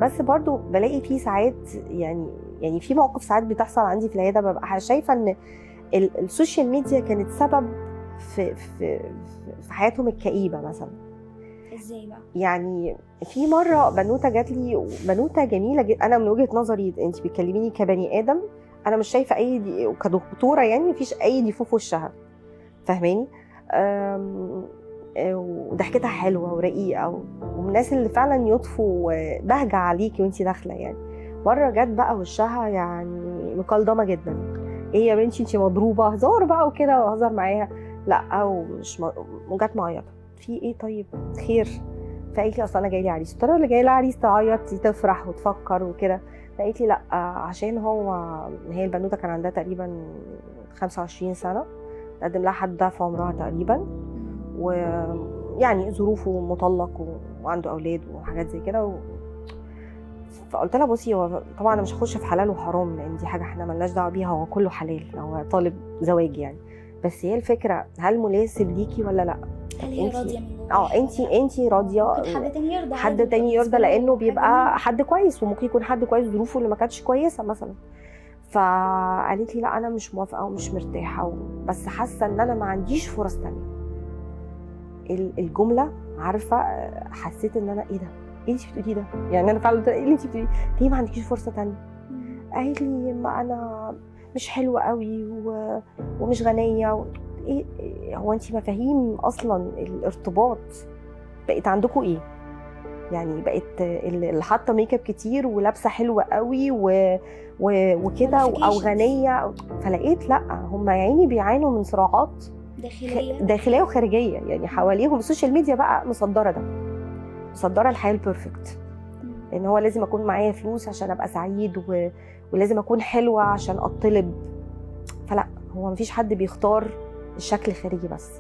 بس برضو بلاقي في ساعات، يعني في مواقف ساعات بتحصل عندي في العياده، ببقى شايفه ان ال social media كانت سبب في حياتهم الكئيبه مثلا. ازاي بقى؟ يعني في مرة بنوته جات لي، بنوته جميلة جدا، انا من وجهه نظري انت بتكلميني كبني ادم، انا مش شايفه اي دي، كدكتوره يعني مفيش اي défaut في وشها، فاهماني؟ وضحكتها حلوة ورقيقه، ومن الناس اللي فعلا يطفوا بهجة عليكي وانت داخله. يعني مرة جت بقى وشها يعني مقلضمه جدا، ايه يا بنتي انت مضروبة؟ هزار بقى وكده، وهزر معاها، لا ومش وجت معيطه، في ايه طيب خير؟ فقالت لي اصل انا جاي لي عريس. قلت لها اللي جاي لها عريس تعيط تفرح وتفكر وكده. فقالت لي لا، عشان هو، هي البنوته كان عندها تقريبا 25 سنة، تقدم لها حد ضعف عمرها تقريبا، ويعني ظروفه مطلق وعنده اولاد وحاجات زي كده. فقلت لها بصي، هو طبعا انا مش هخش في حلال وحرام، لان دي حاجة احنا ملناش دعوه بيها، هو كله حلال، هو طالب زواج يعني، بس هي الفكرة هل مناسب ليكي ولا لا؟ هل هي راضية من جواها؟ انت راضية؟ ممكن حد تاني يرضى، حد تاني يرضى، لانه بيبقى حد كويس، وممكن يكون حد كويس ظروفه اللي ما كانتش كويسة مثلا. فقالت لي لا انا مش موافقة ومش مرتاحة، بس حاسه ان انا ما عنديش فرص تانية. الجملة عارفه، حسيت ان انا ايه ده؟ ايه اللي انت بتقوليه ده؟ يعني انا فعلا قلت ايه اللي انت بتقوليه؟ ليه ما عندكيش فرصة تانية؟ قالت لي ما انا مش حلوة قوي ومش غنية. ايه هو انت مفاهيم اصلا الارتباط بقت عندكم ايه؟ يعني بقت اللي حاطه make up كتير ولابسه حلوة قوي وكده او غنية. فلقيت لا، هم يا عيني بيعانوا من صراعات داخلية وخارجيه، يعني حواليهم ال social media بقى مصدره ده، مصدره الحياة ال perfect، ان هو لازم اكون معايا فلوس عشان ابقى سعيد، ولازم اكون حلوة عشان اطلب. فلا، هو مفيش حد بيختار الشكل الخارجي بس.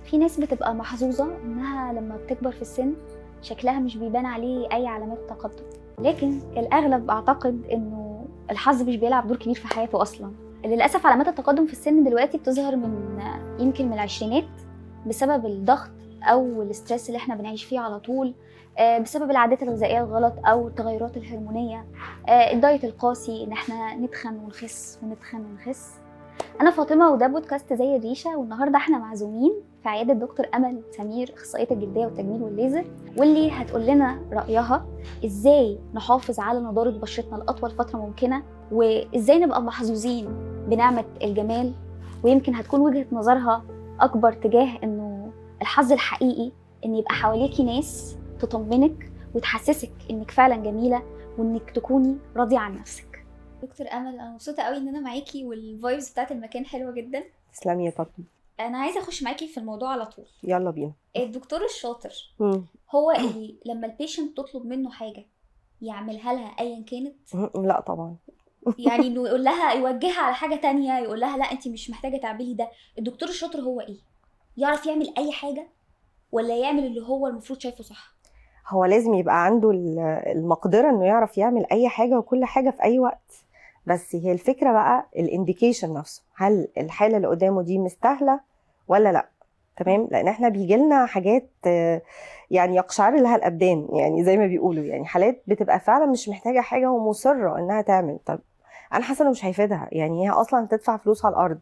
في ناس بتبقى محظوظة انها لما بتكبر في السن شكلها مش بيبان عليه اي علامات تقدم، لكن الاغلب اعتقد انه الحظ مش بيلعب دور كبير في حياته اصلا. للاسف علامات التقدم في السن دلوقتي بتظهر من يمكن من العشرينات، بسبب الضغط او ال stress اللي احنا بنعيش فيه على طول، بسبب العادات الغذائية الغلط او التغيرات الهرمونيه، ال diet القاسي، ان احنا نتخن ونخس ونتخن ونخس. انا فاطمة وده بودكاست زي الريشة، والنهارده احنا معزومين في عيادة دكتور امل سمير، اخصائية الجلدية والتجميل والليزر، واللي هتقول لنا رايها ازاي نحافظ على نضاره بشرتنا لاطول فترة ممكنة، وازاي نبقى محظوظين بنعمه الجمال. ويمكن هتكون وجهه نظرها اكبر تجاه انه الحظ الحقيقي ان يبقى حواليكي ناس تطمنك وتحسسك انك فعلا جميلة وانك تكوني راضية عن نفسك. دكتور امل، انا مبسوطة قوي ان انا معاكي، وال vibes بتاعت المكان حلوة جدا. تسلمي يا فاطمة. انا عايزه اخش معاكي في الموضوع على طول. يلا بينا. الدكتور الشاطر هو اللي لما ال patient تطلب منه حاجة يعملها لها ايا كانت؟ لا طبعا. يعني انه يقول لها، يوجهها على حاجة تانية، يقول لها لا انت مش محتاجه تعملي ده. الدكتور الشاطر هو ايه؟ يعرف يعمل اي حاجة ولا يعمل اللي هو المفروض شايفه صح؟ هو لازم يبقى عنده المقدرة انه يعرف يعمل اي حاجة وكل حاجة في اي وقت، بس هي الفكرة بقى ال indication نفسه، هل الحالة اللي قدامه دي مستاهلة ولا لا؟ تمام؟ لان احنا بيجي لنا حاجات يعني يقشعر لها الابدان، يعني زي ما بيقولوا، يعني حالات بتبقى فعلا مش محتاجه حاجة ومصره انها تعمل. طب انا حاسه انه مش هيفيدها، يعني هي اصلا هتدفع فلوس على الارض،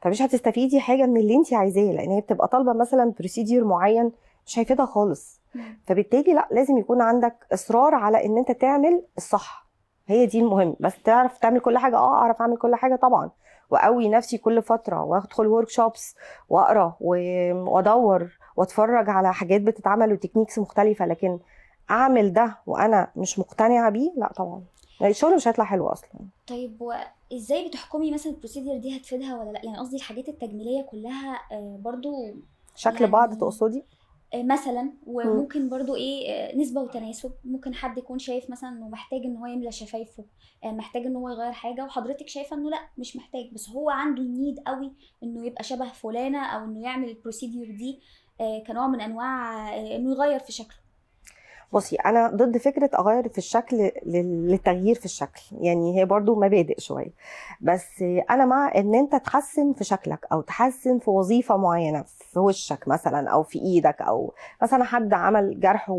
فمش هتستفيدي حاجة من اللي انت عايزاه، لان هي بتبقى طالبه مثلا procedure معين مش هيفيدها خالص. فبالتالي لا، لازم يكون عندك اصرار على ان انت تعمل الصح، هي دي المهم. بس تعرف تعمل كل حاجة، اعرف اعمل كل حاجة طبعا، واقوي نفسي كل فترة، وادخل workshops واقرا وادور واتفرج على حاجات بتتعمل و techniques مختلفة، لكن اعمل ده وانا مش مقتنعة بيه لا طبعا، يعني الشغل مش هيطلع حلو اصلا. طيب وازاي بتحكمي مثلا ال procedure دي هتفيدها ولا لا؟ يعني قصدي الحاجات التجميلية كلها برضو شكل يعني بعض تقصدي مثلا؟ وممكن برضو ايه، نسبة وتناسب. ممكن حد يكون شايف مثلا انه محتاج ان هو يملى شفايفه، محتاج ان هو يغير حاجة، وحضرتك شايفة انه لا مش محتاج، بس هو عنده ال need قوي انه يبقى شبه فلانة، او انه يعمل ال procedure دي كنوع من انواع انه يغير في شكله. بصي، انا ضد فكرة اغير في الشكل للتغيير في الشكل، يعني هي برضو مبادئ شوية. بس انا مع ان انت تحسن في شكلك او تحسن في وظيفة معينة في وشك مثلا او في ايدك، او مثلا حد عمل جرح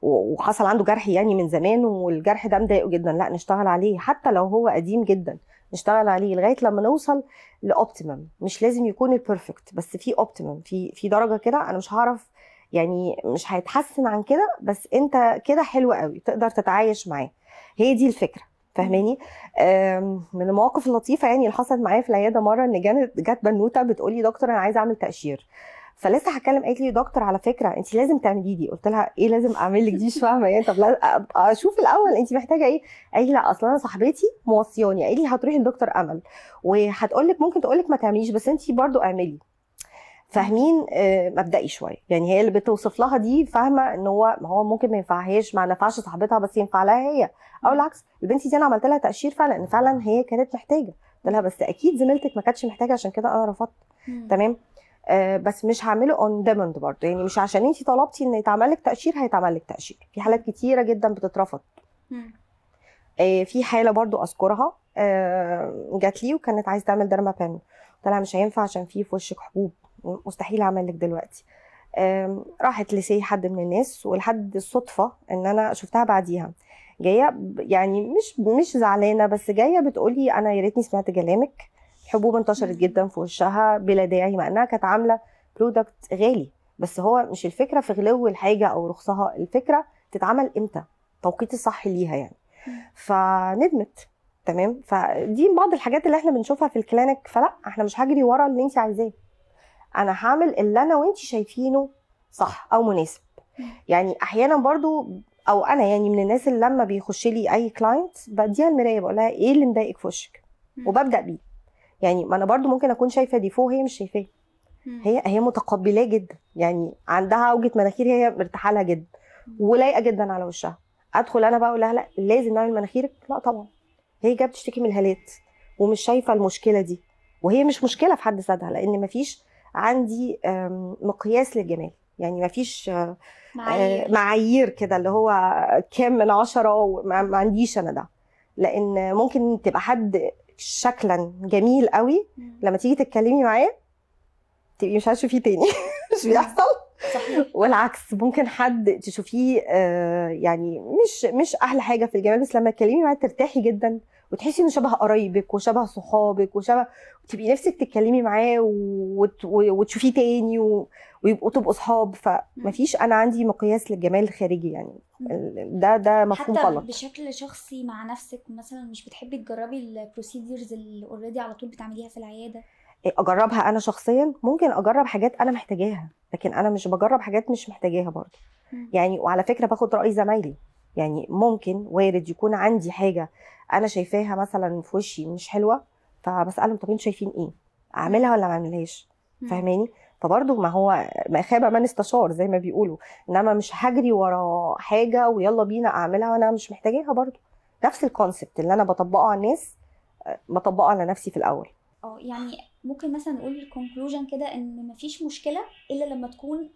وحصل عنده جرح يعني من زمان والجرح ده مضايقه جدا، لا نشتغل عليه حتى لو هو قديم جدا، نشتغل عليه لغاية لما نوصل ل optimum. مش لازم يكون ال perfect، بس في optimum، في درجه كده انا مش هعرف يعني مش هيتحسن عن كده، بس انت كده حلو قوي تقدر تتعايش معاه. هي دي الفكرة، فاهماني؟ من المواقف اللطيفة يعني اللي حصلت معايا في العيادة مرة، ان جت بنوته بتقول لي دكتور انا عايزه اعمل تقشير. فلسه هتكلم قالت لي دكتور على فكرة انت لازم تعملي دي. قلت لها ايه لازم اعمل لك دي؟ مش فاهمه يعني، طب لا اشوف الاول انت محتاجه ايه. قالت لي لا اصل انا صاحبتي موصياني، قالت لي هتروحي لدكتور امل وهتقول لك، ممكن تقول لك ما تعمليش بس انت برضو اعملي. فاهمين؟ مبدئي شوية يعني، هي اللي بتوصف لها دي فاهمه ان هو ما هو ممكن ما ينفعهاش، ما نفعش صاحبتها بس ينفع لها هي، او العكس. البنت دي انا عملت لها تقشير فعلا ان فعلا هي كانت محتاجه، قلت لها بس اكيد زميلتك ما كانتش محتاجه عشان كده انا رفضت. تمام. بس مش هعمله on demand برضه، يعني مش عشان انت طلبتي ان يتعمل لك تقشير هيتعمل لك تقشير. في حالات كتيرة جدا بتترفض. في حاله برضه اذكرها، جات لي وكانت عايزه تعمل derma pen، قلت لها مش هينفع عشان في وشك حبوب، مستحيل اعمل لك دلوقتي. راحت لسي حد من الناس، ولحد الصدفة ان انا شفتها بعديها جاية يعني مش زعلانة، بس جاية بتقولي انا يا ريتني سمعت كلامك، الحبوب انتشرت جدا في وشها بلا داعي، مع انها كانت عامله product غالي. بس هو مش الفكرة في غلو الحاجة او رخصها، الفكرة تتعمل امتى، التوقيت الصح ليها يعني. فندمت. تمام. فدي بعض الحاجات اللي احنا بنشوفها في ال clinic. فلا احنا مش هجري ورا اللي انت عايزاه، انا هعمل اللي انا وانت شايفينه صح او مناسب. يعني احيانا برضو، او انا يعني من الناس اللي لما بيخش لي اي client بديها المراية بقول لها ايه اللي مضايقك في وشك، وببدا بيه. يعني ما انا برضو ممكن اكون شايفه défaut هي مش شايفاه، هي متقبلاه جدا، يعني عندها عوجه مناخير هي مرتاحة لها جدا ولايقه جدا على وشها. ادخل انا بقى اقول لها لا لازم نعمل مناخيرك، لا طبعا هي جاية بتشتكي من الهالات ومش شايفه المشكلة دي، وهي مش مشكلة في حد ذاتها، لان مفيش عندي مقياس للجمال، يعني مفيش معايير كده اللي هو كام من 10، ما عنديش انا ده. لان ممكن تبقى حد شكلا جميل قوي، لما تيجي تتكلمي معاه تبقي مش عايزه تشوفيه تاني. مش بيحصل؟ صحيح. والعكس ممكن حد تشوفيه يعني مش احلى حاجة في الجمال، بس لما تتكلمي معاه ترتاحي جدا وتحسي انه شبه قرايبك وشبه صحابك وشبه، وتبقي نفسك تتكلمي معاه وتشوفيه تاني ويبقوا تبقوا صحاب. فمفيش انا عندي مقياس للجمال الخارجي يعني، ده مفهوم حتى غلط. بشكل شخصي مع نفسك مثلا مش بتحبي تجربي ال procedures اللي already على طول بتعمليها في العيادة؟ اجربها انا شخصيا ممكن اجرب حاجات انا محتاجاها، لكن انا مش بجرب حاجات مش محتاجاها برضه. يعني وعلى فكرة باخد راي زمايلي، يعني ممكن وارد يكون عندي حاجة انا شايفاها مثلا في وشي مش حلوة، فبسالهم طب انتوا شايفين ايه، اعملها ولا ما اعملهاش؟ فاهماني؟ فبرضه ما هو ما خاب من استشار زي ما بيقولوا، انما مش هجري ورا حاجة ويلا بينا اعملها وانا مش محتاجاها. برضه نفس ال concept اللي انا بطبقه على الناس بطبقه على نفسي في الاول. يعني ممكن مثلا نقول ال conclusion كده ان مفيش مشكلة الا لما تكون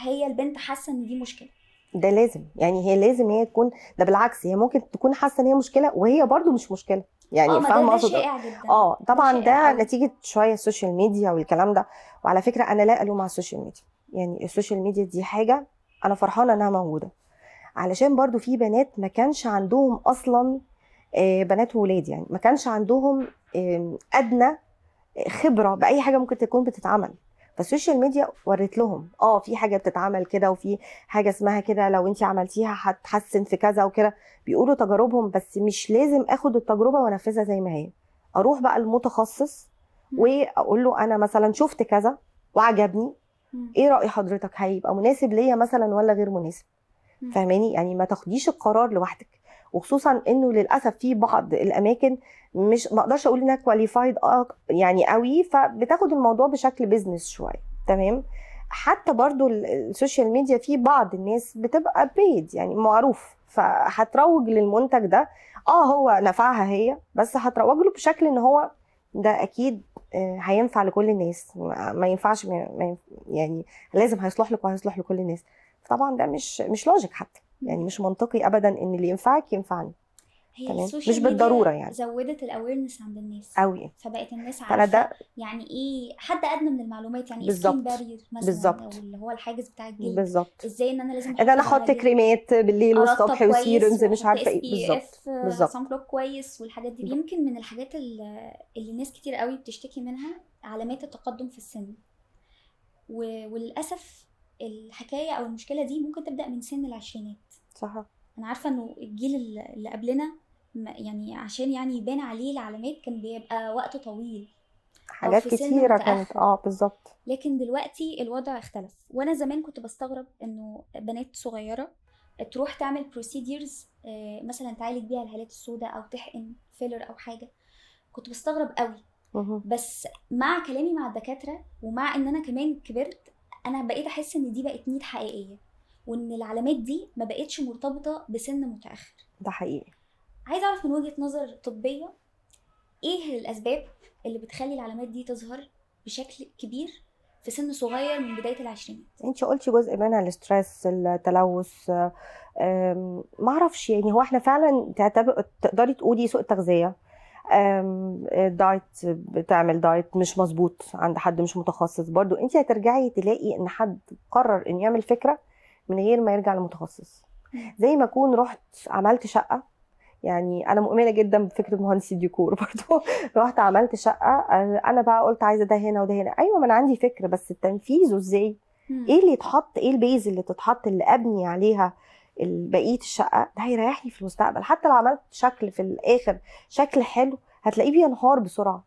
هي البنت حاسه ان دي مشكلة. ده لازم، يعني هي لازم هي تكون ده، بالعكس هي ممكن تكون حاسه ان هي مشكلة وهي برضو مش مشكلة، يعني فاهمه اقصد؟ ده شائع جدا. طبعا ده نتيجة شوية ال social media والكلام ده. وعلى فكرة انا لا الوم على ال social media، يعني ال social media دي حاجة انا فرحانة انها موجودة، علشان برضو في بنات ما كانش عندهم اصلا، بنات وولاد يعني ما كانش عندهم ادنى خبره باي حاجة ممكن تكون بتتعمل. فال social media ورت لهم في حاجة بتتعمل كده، وفي حاجة اسمها كده، لو انت عملتيها هتحسن في كذا وكده، بيقولوا تجاربهم. بس مش لازم اخد التجربة وانفذها زي ما هي، اروح بقى المتخصص واقول له انا مثلا شفت كذا وعجبني، ايه راي حضرتك، هيبقى مناسب ليا مثلا ولا غير مناسب؟ فاهماني؟ يعني ما تاخديش القرار لوحدك، وخصوصا انه للاسف في بعض الاماكن مش ما اقدرش اقول انها qualified يعني قوي، فبتاخد الموضوع بشكل business شوية. تمام. حتى برضو ال social media في بعض الناس بتبقى paid يعني معروف، فهتروج للمنتج ده، هو نفعها هي، بس هتروج له بشكل ان هو ده اكيد هينفع لكل الناس، ما ينفعش يعني لازم هيصلح لك وهيصلح لكل الناس. طبعا ده مش logic حتى، يعني مش منطقي ابدا ان اللي ينفعك ينفعني. هي تمام، ال social مش بالضرورة ميديا يعني. زودت ال awareness عند الناس قوي. فبقت الناس فانا عارفه ده يعني ايه حد ادنى من المعلومات، يعني ايه skin بالظبط. barrier مثلا، بالظبط. او اللي هو الحاجز بتاع الجلد، بالظبط. ازاي ان انا لازم ان انا احافظ على احط جلدي، كريمات بالليل ارطب والصبح كويس و serums مش واحط عارفه اس ايه. بي بالظبط اف بالظبط. sun block كويس والحاجات دي. يمكن من الحاجات اللي الناس كتير قوي بتشتكي منها علامات التقدم في السن، وللاسف الحكاية او المشكلة دي ممكن تبدا من سن العشرينات. صح. انا عارفه انه الجيل اللي قبلنا يعني عشان يعني يبان عليه العلامات كان بيبقى وقت طويل او حاجات في سن كتيرة كانت متاخر، بالظبط. لكن دلوقتي الوضع اختلف. وانا زمان كنت بستغرب انه بنات صغيرة تروح تعمل procedures مثلا تعالج بيها الهالات السوداء او تحقن filler او حاجة، كنت بستغرب قوي. مهم. بس مع كلامي مع الدكاترة ومع ان انا كمان كبرت، انا بقيت احس ان دي بقت need حقيقية، وان العلامات دي ما بقتش مرتبطة بسن متاخر. ده حقيقي. عايزه اعرف من وجهه نظر طبية ايه الاسباب اللي بتخلي العلامات دي تظهر بشكل كبير في سن صغير من بداية العشرينات؟ انت قلتي جزء منها ال stress، التلوث، ما اعرفش يعني، هو احنا فعلا تقدري تقولي سوء التغذية، diet، بتعمل diet مش مظبوط عند حد مش متخصص. برضو انت هترجعي تلاقي ان حد قرر ان يعمل فكرة من غير ما يرجع لمتخصص. زي ما اكون رحت عملت شقه، يعني انا مؤمنة جدا بفكره مهندس الديكور برضو. رحت عملت شقه، انا بقى قلت عايزه ده هنا وده هنا، ايوه ما انا عندي فكرة، بس التنفيذ ازاي، ايه اللي يتحط، ايه ال base اللي تتحط اللي ابني عليها بقية الشقة، ده هيريحني في المستقبل. حتى لو عملت شكل في الاخر شكل حلو هتلاقيه بينهار بسرعة.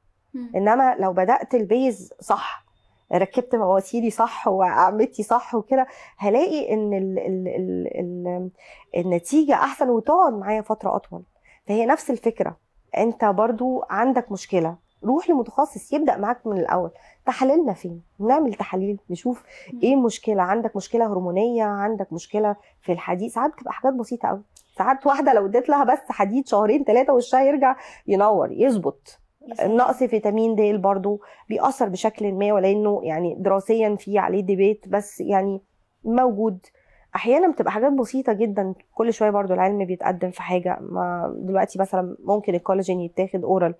انما لو بدات ال base صح، ركبت مواسيري صح واعمدتي صح وكده، هلاقي ان ال ال ال ال النتيجة احسن وتقعد معايا فترة اطول. فهي نفس الفكرة، انت برضو عندك مشكلة، روح لمتخصص يبدا معاك من الاول. تحاليلنا فين؟ نعمل تحاليل نشوف ايه المشكلة. عندك مشكلة هرمونيه، عندك مشكلة في الحديد، ساعات بتبقى حاجات بسيطة قوي. ساعات واحدة لو اديت لها بس حديد شهرين 3 وشها يرجع ينور يظبط. النقص فيتامين د برضو بيأثر بشكل ما، ولانه يعني دراسيا في عليه debate، بس يعني موجود. احيانا بتبقى حاجات بسيطة جدا. كل شوية برضو العلم بيتقدم في حاجة. ما دلوقتي مثلا ممكن الكولاجين يتاخد oral،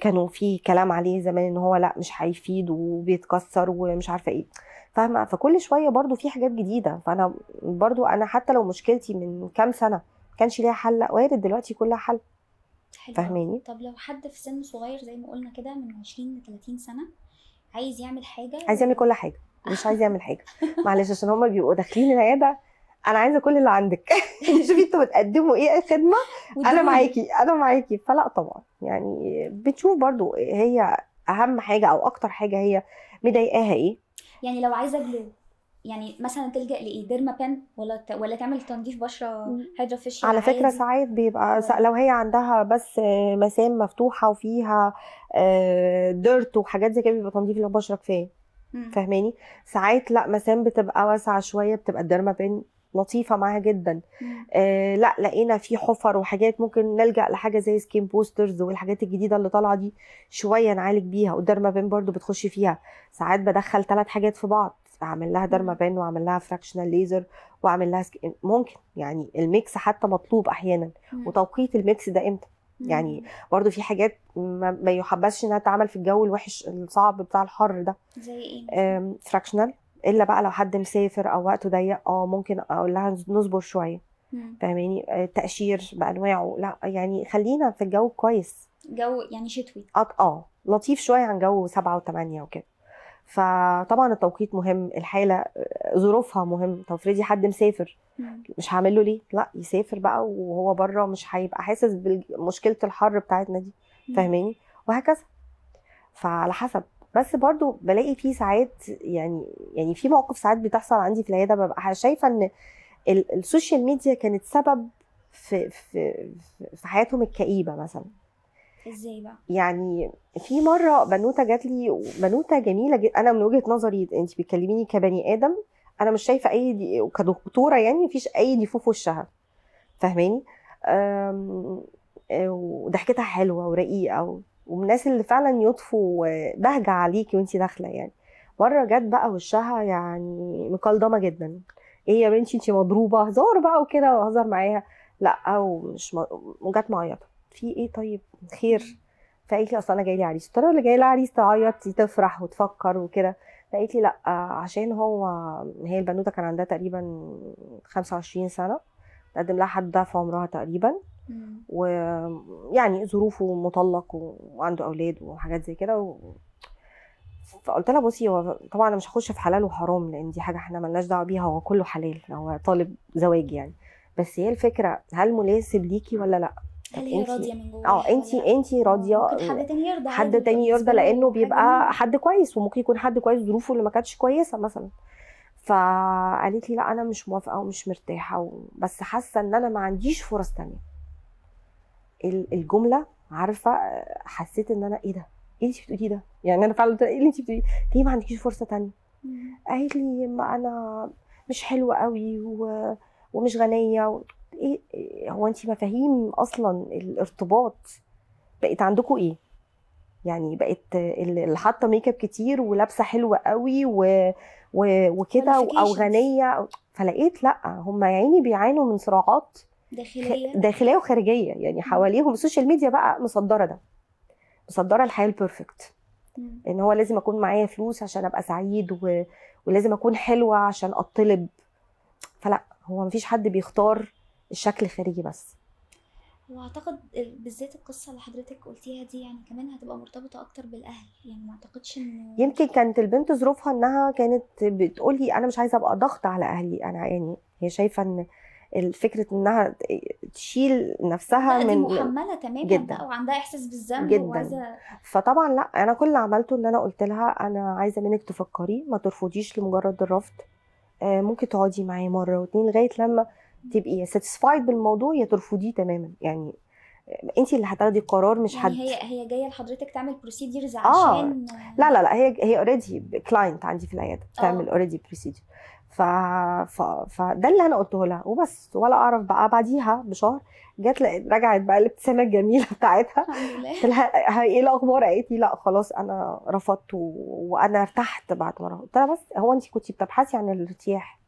كانوا في كلام عليه زمان ان هو لا مش هيفيد وبيتكسر ومش عارفه ايه، فاهمه؟ فكل شوية برضو في حاجات جديدة. فانا برضو انا حتى لو مشكلتي من كام سنة ما كانش ليها حل، لا وارد دلوقتي كلها حل. فاهماني؟ طب لو حد في سن صغير زي ما قلنا كده من 20 ل 30 سنة عايز يعمل حاجة، عايز يعمل كل حاجة، مش عايز يعمل حاجة معلش، عشان هما بيبقوا داخلين العيادة انا عايزه كل اللي عندك. شوفي انتوا بتقدموا ايه خدمة، انا معاكي انا معاكي. فلا طبعا يعني بتشوف برضو هي اهم حاجة او اكتر حاجة هي مضايقاها ايه. يعني لو عايزه glow، يعني مثلا تلجأ لايه؟ derma pen ولا تعمل تنظيف بشره hydrafacial؟ على فكرة ساعات بيبقى لو هي عندها بس مسام مفتوحة وفيها dirt وحاجات زي كده بيبقى تنظيف البشرة كفاية. فاهماني؟ ساعات لا، مسام بتبقى واسعة شوية بتبقى ال derma pen لطيفة معاها جدا. لا لقينا في حفر وحاجات ممكن نلجأ لحاجة زي skin boosters والحاجات الجديدة اللي طالعه دي شوية نعالج بيها. وال derma pen برضو بتخش فيها. ساعات بدخل 3 حاجات في بعض، اعمل لها derma pen واعمل لها fractional laser واعمل لها ممكن يعني ال mix حتى مطلوب احيانا. وتوقيت ال mix ده امتى؟ يعني برضو في حاجات ما يحبسش انها تعمل في الجو الوحش الصعب بتاع الحر ده. زي ايه؟ fractional، الا بقى لو حد مسافر او وقته ضيق ممكن اقول لها نصبر شوية. فاهماني؟ تقشير بانواعه، لا يعني خلينا في الجو كويس، جو يعني شتوي لطيف شوية عن جو 7 و8 وكده. فطبعا التوقيت مهم، الحالة ظروفها مهم. طب افرضي حد مسافر، مش هعمل له ليه؟ لا يسافر بقى وهو بره مش هيبقى حاسس بمشكلة الحر بتاعتنا دي. فاهماني؟ وهكذا. فعلى حسب. بس برضو بلاقي في ساعات يعني في مواقف ساعات بتحصل عندي في العيادة، ببقى شايفه ان ال social media كانت سبب في في في حياتهم الكئيبه مثلا. ازاي بقى؟ يعني في مرة بنوته جات لي، بنوته جميلة جدا، انا من وجهه نظري انت بتكلميني كبني ادم انا مش شايفه اي دي، كدكتوره يعني مفيش اي défaut في وشها، فاهماني؟ وضحكتها حلوة ورقيقه ومن الناس اللي فعلا يطفوا بهجة عليكي وانتي داخله. يعني مرة جت بقى وشها يعني مقلضمه جدا، ايه يا بنتي انت مضروبة؟ هزار بقى وكده، وهزر معاها. لا ومش وجت معيطه، في ايه طيب خير؟ فقالت لي اصل انا جاي لي عريس. قلت لها اللي جاي لها عريس تعيط تفرح وتفكر وكده. فقالت لي لا عشان هو، هي البنوته كان عندها تقريبا 25 سنة، تقدم لها حد ضعف عمرها تقريبا، ويعني ظروفه مطلق وعنده اولاد وحاجات زي كده. فقلت لها بصي، هو طبعا انا مش هخش في حلال وحرام لان دي حاجة احنا ملناش دعوه بيها، هو كله حلال، هو طالب زواج يعني، بس هي الفكرة هل مناسب ليكي ولا لا؟ هل هي راضية من جواها؟ انت راضية؟ ممكن حد تاني يرضى، حد تاني يرضى لانه بيبقى حد كويس، وممكن يكون حد كويس ظروفه اللي ما كانتش كويسة مثلا. فقالت لي لا انا مش موافقة ومش مرتاحة، بس حاسه ان انا ما عنديش فرص تانية. الجملة عارفه، حسيت ان انا ايه ده؟ ايه اللي انت بتقوليه ده؟ يعني انا فعلا قلت ايه اللي انت بتقوليه؟ ليه ما عندكيش فرصة تانية؟ قالت لي ما انا مش حلوة قوي ومش غنية ايه هو انت مفاهيم اصلا الارتباط بقت عندكم ايه؟ يعني بقت اللي حاطه make up كتير ولابسه حلوة قوي وكده او غنية. فلقيت لا هم يا عيني بيعانوا من صراعات داخلية وخارجيه، يعني حواليهم ال social media بقى مصدره ده، مصدره الحياة ال perfect، ان هو لازم اكون معايا فلوس عشان ابقى سعيد ولازم اكون حلوة عشان اطلب. فلا هو مفيش حد بيختار الشكل الخارجي بس. واعتقد بالذات القصة اللي حضرتك قلتيها دي يعني كمان هتبقى مرتبطة اكتر بالاهل، يعني ما اعتقدش انه يمكن كانت البنت ظروفها انها كانت بتقولي انا مش عايزه ابقى ضغط على اهلي، انا يعني هي شايفه ان الفكرة انها تشيل نفسها من دي محمله تماما جدا بقى، وعندها احساس بالذنب وعايزه. فطبعا لا انا كل اللي عملته ان انا قلت لها انا عايزه منك تفكري، ما ترفضيش لمجرد الرفض، ممكن تقعدي معايا مرة واتنين لغاية لما تبقي satisfied بالموضوع يا ترفضيه تماما، يعني انت اللي هتاخدي القرار مش يعني حد. هي جاية لحضرتك تعمل procedures عشان لا لا لا هي already client عندي في العيادة بتعمل already procedure. فده اللي انا قلته لها وبس، ولا اعرف بقى بعديها بشهر جت رجعت بقى الابتسامة الجميلة بتاعتها، قلت لها ايه الاخبار؟ قالت لي لا خلاص انا رفضت وانا ارتحت بعد ما رفضت. قلت لها بس هو انت كنتي بتبحثي عن الارتياح.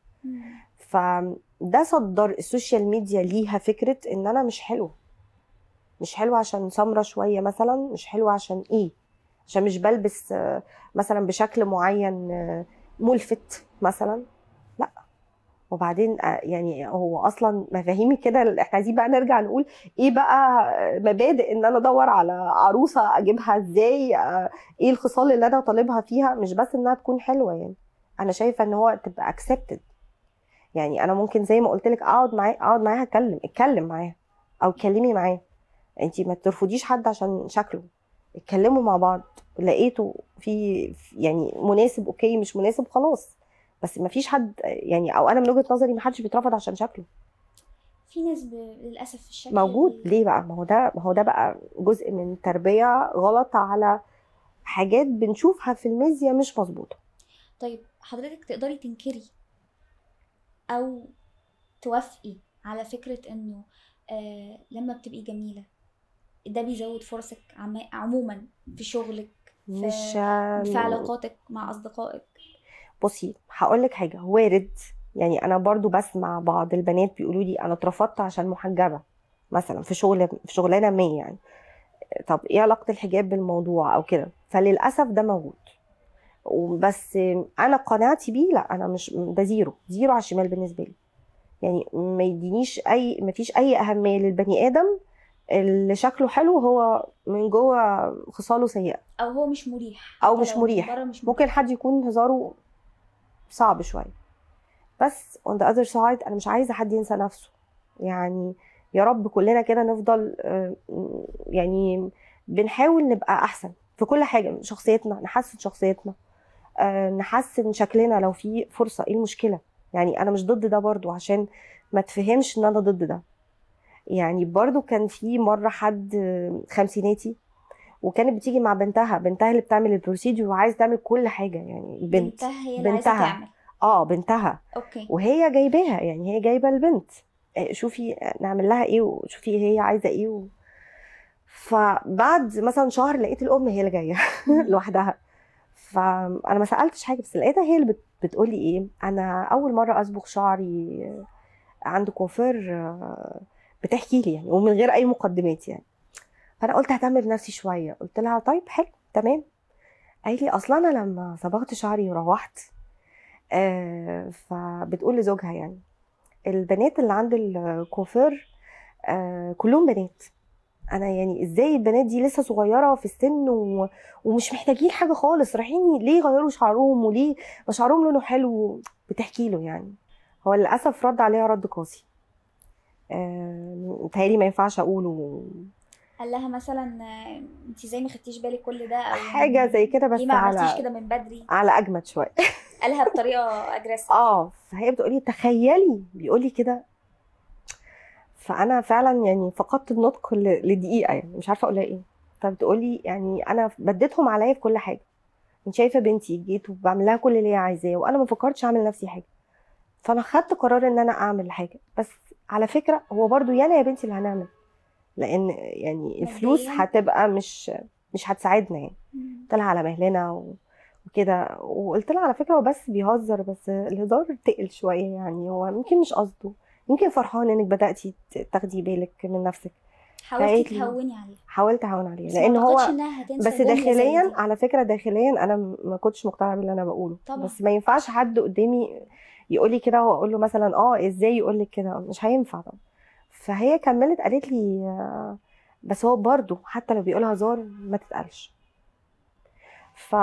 فده صدر ال social media ليها فكرة ان انا مش حلوة، مش حلوة عشان سمرة شوية مثلا، مش حلوة عشان ايه، عشان مش بلبس مثلا بشكل معين ملفت مثلا، لا. وبعدين يعني هو اصلا مفاهيمي كده، احنا عايزين بقى نرجع نقول ايه بقى مبادئ ان انا ادور على عروسه اجيبها ازاي، ايه الخصال اللي انا طالبها فيها، مش بس انها تكون حلوة. يعني انا شايفه ان هو تبقى accepted، يعني انا ممكن زي ما قلت لك اقعد معاها اتكلم معاها او اتكلمي معاه، انت ما ترفضيش حد عشان شكله، اتكلموا مع بعض، لقيته في يعني مناسب okay، مش مناسب خلاص، بس ما فيش حد يعني، او انا من وجهة نظري ما حدش بيترفض عشان شكله. في ناس للاسف الشكل موجود. ليه بقى؟ ما هو ده بقى جزء من تربية غلط على حاجات بنشوفها في الميديا مش مظبوطة. طيب حضرتك تقدري تنكري او توافقي على فكرة انه لما بتبقي جميلة ده بيزود فرصك عموما في شغلك، في علاقاتك مع اصدقائك؟ بصي هقولك حاجة، وارد. يعني انا برضو بسمع بعض البنات بيقولوا لي انا اترفضت عشان محجبة مثلا في شغل، في شغلانة ما، يعني طب ايه علاقة الحجاب بالموضوع او كده؟ فللاسف ده موجود، وبس انا قناعتي بيه لا، انا مش ده، zero zero على الشمال بالنسبة لي. يعني ما يدينيش اي، ما فيش اي اهمية للبني ادم اللي شكله حلو هو من جوه خصاله سيئه، او هو مش مريح، او مش مريح. ممكن حد يكون هزاره صعب شوية، بس on the other side انا مش عايزه حد ينسى نفسه. يعني يا رب كلنا كده نفضل يعني بنحاول نبقى احسن في كل حاجة، شخصيتنا نحسن، شخصيتنا نحسن شكلنا لو في فرصة، ايه المشكلة؟ يعني انا مش ضد ده برضو، عشان ما تفهمش ان انا ضد ده. يعني برضو كان في مرة حد خمسيناتي، وكانت بتيجي مع بنتها اللي بتعمل ال procedure وعايز تعمل كل حاجة، يعني بنتها هي اللي عايزه تعمل، بنتها، okay، وهي جايباها، يعني هي جايبه البنت، شوفي نعمل لها ايه وشوفي هي عايزه ايه فبعد مثلا شهر لقيت الام هي اللي جاية لوحدها. فانا ما سالتش حاجة، بس لقيتها هي اللي بتقولي ايه، انا اول مرة اصبغ شعري عند كوافير، بتحكي لي يعني ومن غير اي مقدمات يعني. فانا قلت ههتم بنفسي شوية، قلت لها طيب حلو تمام. قالت لي اصلا انا لما صبغت شعري وروحت، فبتقول لزوجها يعني البنات اللي عند الكوافير كلهم بنات، انا يعني ازاي البنات دي لسه صغيرة في السن ومش محتاجين حاجة خالص، رايحين ليه يغيروا شعرهم وليه ما شعرهم لونه حلو؟ بتحكي له يعني. هو للاسف رد عليها رد قاسي، متهيألي ما ينفعش اقوله. قال لها مثلا انت ازاي ما خدتيش بالك كل ده، او حاجة زي كده، بس ليه ما عملتيش كده من بدري، على اجمد شوية. قالها بطريقة aggressive. فهي بتقولي تخيلي بيقولي كده. فانا فعلا يعني فقدت النطق لدقيقه، يعني مش عارفه اقولها ايه. فبتقولي يعني انا بديتهم عليا في كل حاجة، انت شايفه بنتي جيت وبعمل لها كل اللي هي عايزاه، وانا ما فكرتش اعمل نفسي حاجة، فانا خدت قرار ان انا اعمل حاجة. بس على فكرة هو برضو يانا يا بنتي اللي هنعمل، لان يعني الفلوس هتبقى مش هتساعدنا يعني. قلت لها على مهلنا وكده، وقلت لها على فكرة هو بس بيهزر، بس الهزار تقل شوية يعني، هو يمكن مش قصده، يمكن فرحان انك بداتي تاخدي بالك من نفسك. حاولتي تهوني عليه. حاولت اهون عليه، لان هو بس داخليا على فكرة، داخليا انا ما كنتش مقتنعة باللي انا بقوله طبعا. بس ما ينفعش حد قدامي يقول لي كده واقول له مثلا ازاي يقول لك كده، مش هينفع طبعا. فهي كملت قالت لي بس هو برضو حتى لو بيقول هزار ما تتقالش. ف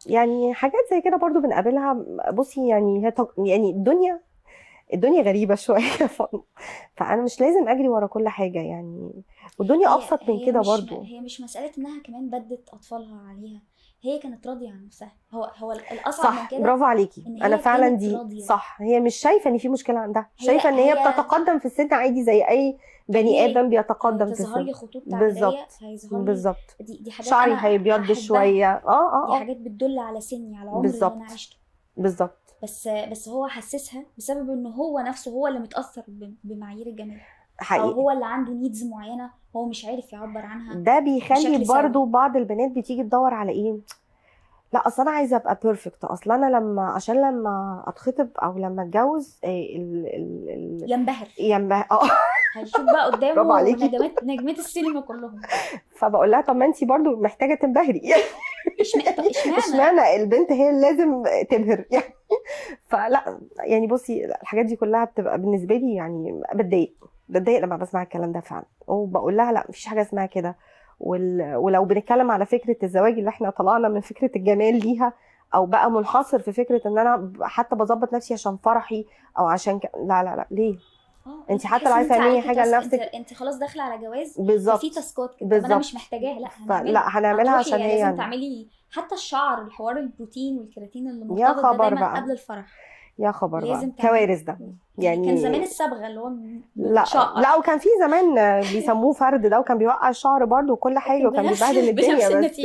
يعني حاجات زي كده برضو بنقابلها. بصي يعني هي يعني الدنيا غريبة شوية. فأنا مش لازم أجري ورا كل حاجة يعني، والدنيا أبسط من كده برضو. هي مش مسألة إنها كمان بدت أطفالها عليها، هي كانت راضية عن نفسها. هو الأصعب من كده. برافو عليكي. أنا فعلا دي راضية. صح، هي مش شايفة إن في مشكلة عندها، شايفة إن هي بتتقدم في السن عادي زي أي بني آدم بيتقدم في السن. هتظهر لي خطوط تعبيرية، هيظهر لي بالظبط، دي حاجات شعري هيبيض شوية، دي حاجات بتدل على سني، على عمري اللي أنا عشته. بالظبط. بس هو حسسها بسبب ان هو نفسه هو اللي متاثر بمعايير الجمال حقيقي، او هو اللي عنده needs معينة هو مش عارف يعبر عنها. ده بيخلي برضو بعض البنات بتيجي تدور على ايه، لا اصل انا عايزه ابقى perfect، اصل انا لما عشان لما اتخطب او لما اتجوز ينبهر هيشوف بقى قدامه نجمات السينما كلهم. فبقول لها طب ما انت برضو محتاجه تنبهري. اشمعنى البنت هي اللي لازم تبهر يعني؟ فلا يعني بصي الحاجات دي كلها بتبقى بالنسبة لي يعني بتضايق لما بسمع الكلام ده فعلا، وبقول لها لا مفيش حاجة اسمها كده. ولو بنتكلم على فكرة الزواج اللي احنا طلعنا من فكرة الجمال ليها، او بقى منحصر في فكرة ان انا حتى بظبط نفسي عشان فرحي او عشان لا لا لا، ليه؟ انت حتى لو عايزه تعملي حاجة لنفسك، انت خلاص داخله على جواز، بالظبط، في تاسكات كده انا مش محتاجاها، لا هنعملها، لا هنعملها عشان هي لازم تعملي حتى الشعر، الحوار البروتين والكيراتين اللي مرتبط ده دايما قبل الفرح. يا خبر بقى، كوارث ده يعني. كان زمان الصبغه اللي هو لا لا، وكان في زمان بيسموه فرد ده، وكان بيوقع الشعر برده وكل حاجة، وكان بيبهدل الدنيا، بس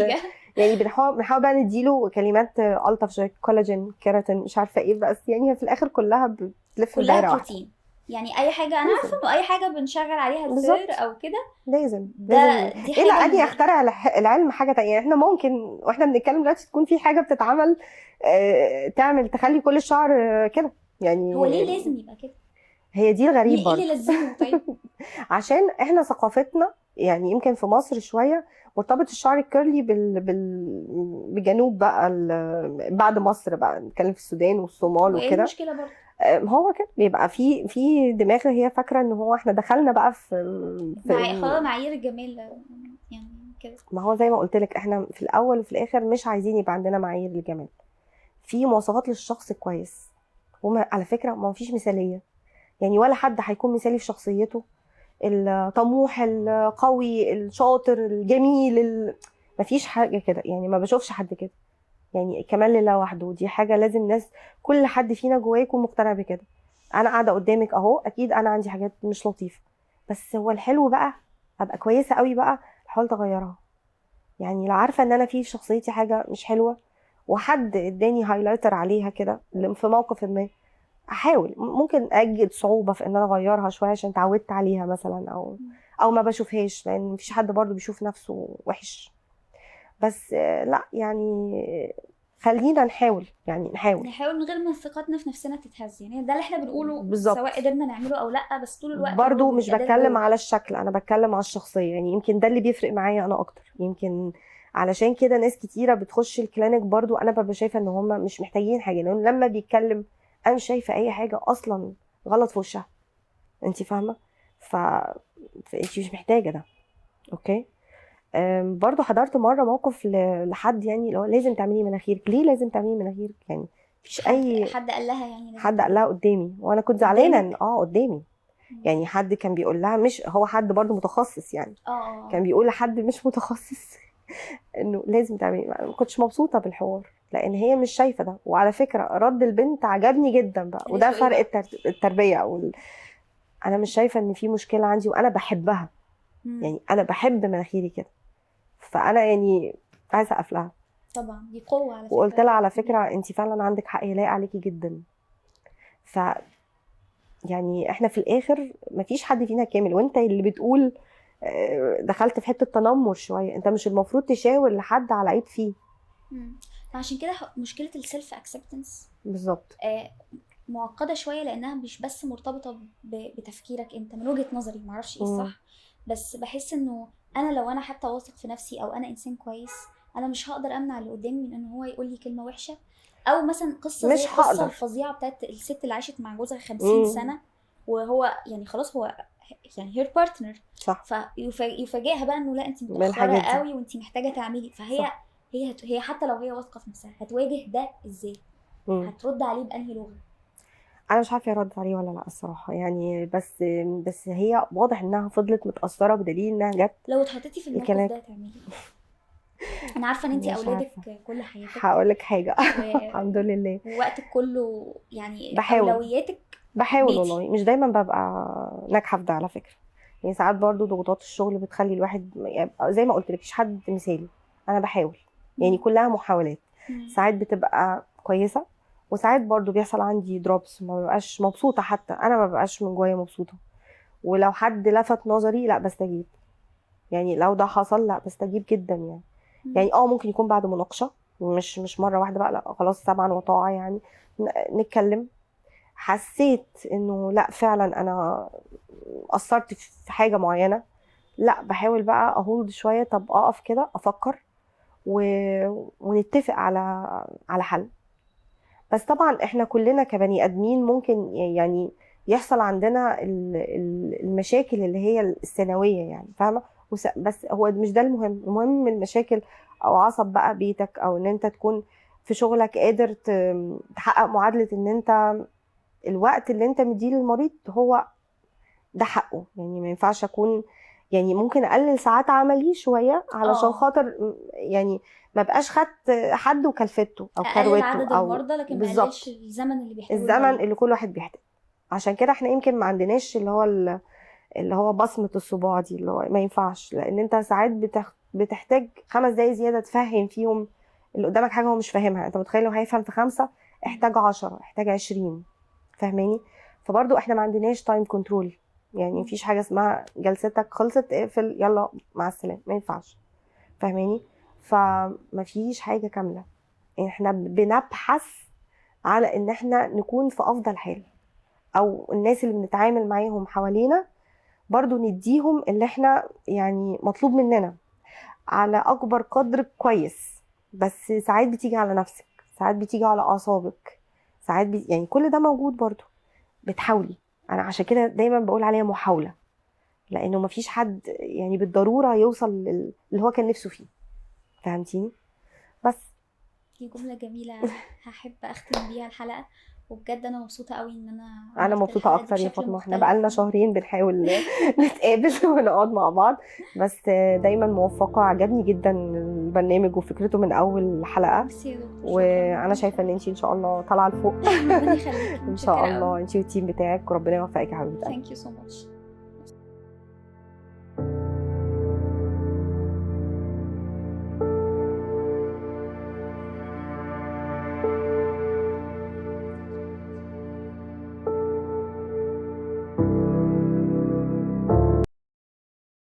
يعني بنحاول بقى نديله كلمات الطف شوية، كولاجين، كيراتين، مش عارفه ايه، بس يعني في الاخر كلها بتلف كلها بروتين يعني. اي حاجة انا عارفه انه اي حاجة بنشغل عليها الفير او كده لازم الى ان يخترع العلم حاجة تانية. يعني احنا ممكن واحنا بنتكلم دلوقتي تكون في حاجة بتتعمل تعمل تخلي كل الشعر كده يعني. هو ليه لازم يبقى كده؟ هي دي الغريب برضه، ايه اللي لازمه؟ طيب عشان احنا ثقافتنا يعني يمكن في مصر شوية مرتبط الشعر ال curly بالجنوب بقى، بعد مصر بقى نتكلم في السودان والصومال وكده. ايه المشكلة برضه؟ هو كده بيبقى في دماغ هي فاكره ان هو احنا دخلنا بقى في خلاص معايير الجمال يعني كده. ما هو زي ما قلت لك احنا في الاول وفي الاخر مش عايزين يبقى عندنا معايير للجمال، في مواصفات للشخص كويس. وما على فكرة ما فيش مثاليه يعني، ولا حد هيكون مثالي في شخصيته، الطموح، القوي، الشاطر، الجميل، ما فيش حاجة كده يعني، ما بشوفش حد كده يعني. كمال لله وحده، دي حاجة لازم ناس كل حد فينا جواه يكون مقتنع بكده. انا قاعدة قدامك اهو، اكيد انا عندي حاجات مش لطيفة، بس هو الحلو بقى ابقى كويسة قوي بقى حاولت اغيرها يعني. لو عارفه ان انا في شخصيتي حاجة مش حلوة وحد اداني highlighter عليها كده في موقف ما، احاول ممكن اجد صعوبة في ان انا اغيرها شوية عشان اتعودت عليها مثلا، او ما بشوفهاش، لان مفيش حد برضو بيشوف نفسه وحش. بس لا يعني خلينا نحاول، يعني نحاول من غير ما ثقتنا في نفسنا تتهز. يعني ده اللي احنا بنقوله بالظبط، سواء قدرنا نعمله او لا، بس طول الوقت برضو مش بتكلم على الشكل، انا بتكلم على الشخصية. يعني يمكن ده اللي بيفرق معايا انا اكتر، يمكن علشان كده ناس كتيرة بتخش ال clinic برضو انا ببقى شايفه ان هم مش محتاجين حاجة، لان لما بيتكلم انا مش شايفه اي حاجة اصلا غلط في وشها، انت فاهمه؟ فانت مش محتاجه ده. okay. برضو حضرت مرة موقف لحد، يعني لو لازم تعملي مناخيرك. ليه لازم تعملي مناخيرك؟ يعني مفيش اي حد قال لها، يعني حد قال لها قدامي وانا كنت زعلانة. قدامي يعني حد كان بيقول لها، مش هو حد برضو متخصص يعني، كان بيقول لحد مش متخصص انه لازم تعملي. ما كنتش مبسوطة بالحوار لان هي مش شايفه ده. وعلى فكرة رد البنت عجبني جدا بقى، وده فرق التربية او انا مش شايفه ان في مشكلة عندي، وانا بحبها. يعني انا بحب مناخيري كده، فانا يعني عايزه اقفلها. طبعا دي قوة على فكرة. وقلت لها على فكرة انت فعلا عندك حق، يلاقي عليكي جدا. ف يعني احنا في الاخر مفيش حد فينا كامل، وانت اللي بتقول دخلت في حتة تنمر شوية، انت مش المفروض تشاور لحد على عيب فيه. عشان كده مشكلة ال self acceptance بالظبط معقدة شوية، لانها مش بس مرتبطة بتفكيرك انت. من وجهه نظري معرفش ايه الصح، بس بحس انه انا لو انا حتى واثق في نفسي او انا انسان كويس، انا مش هقدر امنع اللي قدامي من ان هو يقول لي كلمة وحشة. او مثلا قصة زي القصة الفظيعة بتاعت الست اللي عاشت مع جوزها 50 سنة، وهو يعني خلاص هو يعني her partner، صح، فيفاجئها بقى انه لا انت متاخرة قوي وانت محتاجه تعملي. فهي صح. هي حتى لو هي واثقة في نفسها هتواجه ده ازاي؟ هترد عليه بانهي لغة؟ انا مش عارفه ارد عليه ولا لا الصراحة يعني، بس هي واضح انها فضلت متاثرة بدليل انها جت. لو اتحطيتي في الموقف ده تعملي ايه؟ انا عارفه ان انت اولادك كل حياتك. هقول لك حاجة الحمد لله ووقتك كله يعني اولوياتك. بحاول والله، مش دايما ببقى ناجحة في ده على فكرة. يعني ساعات برضو ضغوطات الشغل بتخلي الواحد، زي ما قلت لك مفيش حد مثالي، انا بحاول يعني كلها محاولات. ساعات بتبقى كويسة، وساعات برضو بيحصل عندي drops، ما ببقاش مبسوطة، حتى انا ما ببقاش من جوايا مبسوطة. ولو حد لفت نظري لا بستجيب، يعني لو ده حصل لا بستجيب جدا يعني. يعني ممكن يكون بعد مناقشة، مش مرة واحدة بقى، لا خلاص سمعا وطاعة يعني، نتكلم. حسيت انه لا فعلا انا قصرت في حاجة معينة، لا بحاول بقى اهولد شوية، طب اقف كده افكر ونتفق على حل. بس طبعا احنا كلنا كبني ادمين ممكن يعني يحصل عندنا المشاكل اللي هي الثانوية يعني، فاهمه؟ بس هو مش ده المهم. المهم المشاكل او عصب بقى بيتك، او ان انت تكون في شغلك قادر تحقق معادلة ان انت الوقت اللي انت مديه للمريض هو ده حقه. يعني ما ينفعش اكون يعني ممكن اقلل ساعات عملي شوية علشان خاطر يعني ما بقاش خدت حد وكلفته او كروته، عدد او المرضى، لكن ما اقللش الزمن اللي بيحتاجه، الزمن اللي كل واحد بيحتاجه. عشان كده احنا يمكن ما عندناش اللي هو بصمة الصباع دي، اللي هو ما ينفعش، لان انت ساعات بتحتاج 5 دقايق زيادة تفهم فيهم اللي قدامك حاجة هو مش فاهمها. انت متخيل لو هيفهم في 5 احتاج 10، احتاج 20، فاهماني؟ فبرضو احنا ما عندناش time control، يعني مفيش حاجة اسمها جلستك خلصت اقفل يلا مع السلامة، ما ينفعش، فاهماني؟ فمفيش حاجة كاملة، احنا بنبحث على ان احنا نكون في افضل حال، او الناس اللي بنتعامل معاهم حوالينا برضو نديهم اللي احنا يعني مطلوب مننا على اكبر قدر كويس. بس ساعات بتيجي على نفسك، ساعات بتيجي على اعصابك، ساعات يعني كل ده موجود برضو، بتحاولي. انا عشان كده دايما بقول عليها محاولة، لانه مفيش حد يعني بالضرورة يوصل اللي هو كان نفسه فيه، فهمتيني؟ بس دي جملة جميلة هحب اختم بيها الحلقة. وبجد انا مبسوطة قوي ان انا مبسوطة اكتر يا فاطمة. احنا بقالنا شهرين بنحاول نتقابل ونقعد مع بعض، بس دايما موفقة. عجبني جدا البرنامج وفكرته من اول حلقة، وانا شايفه ان انتي ان شاء الله طالعه لفوق. ربنا يخليكي ان شاء الله انتي وال team بتاعك، وربنا يوفقك يا حبيبتي. Thank you so much.